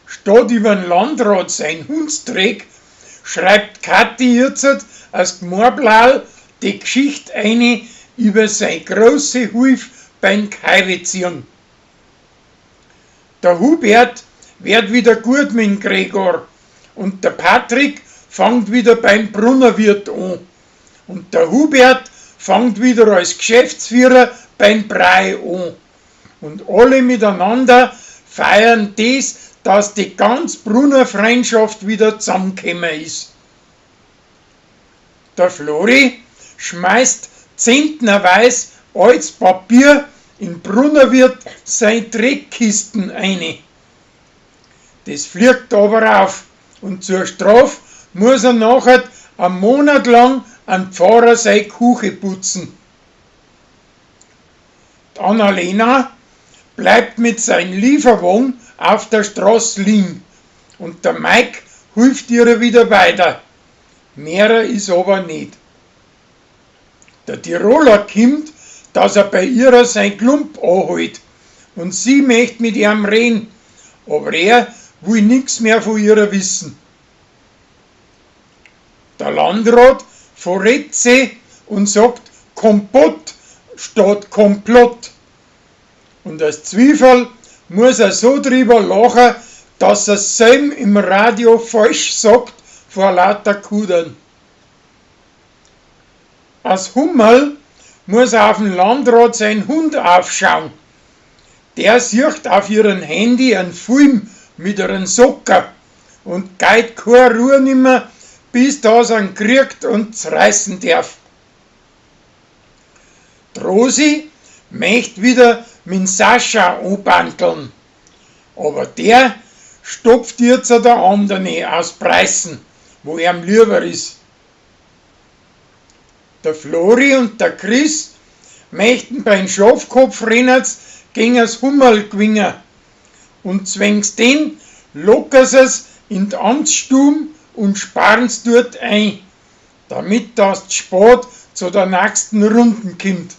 Statt übern Landrat sein Hundstreck schreibt Kathi jetzt als Gmorblaul die Gschicht eine über sei große Hilf beim Kaiweziehn. Der Hubert wird wieder gut mit Gregor und der Patrick fangt wieder beim Brunnerwirt an und der Hubert fangt wieder als Geschäftsführer beim Brei an. Und alle miteinander feiern des, dass die ganz Brunnerfreundschaft wieder zusammengekommen ist. Der Flori schmeißt zentnerweis altes Papier in Brunnerwirt sein Dreckkisten eine. Das fliegt aber auf und zur Straf muss er nachher einen Monat lang an Pfarrer seine Küche putzen. Die Annalena bleibt mit seinem Lieferwagen auf der Straße liegen und der Mike hilft ihr wieder weiter. Mehrer ist aber nicht. Der Tiroler kommt, dass er bei ihrer sein Klump anholt und sie möcht mit ihm reden, aber er will nix mehr von ihrer wissen. Der Landrat verrät sie und sagt Kompott statt Komplott. Und als Zwiefel muss er so drüber lachen, dass er selb im Radio falsch sagt vor lauter Kudern. Als Hummel muss er auf den Landrat sein Hund aufschauen. Der sieht auf ihrem Handy einen Film mit ihren Socker und geht keine Ruhe nimmer, bis das ihn kriegt und zerreißen darf. Die Rosi möcht wieder mit Sascha anbanteln, aber der stopft jetzt der andere aus Preußen, wo ihm lieber ist. Der Flori und der Chris möchten beim Schafkopfrenners gegen das Hummerl gewinnen und zwängst den lockern sie's in die Amtsstube und sparen's dort ein, damit das spät zu der nächsten Runden kommt.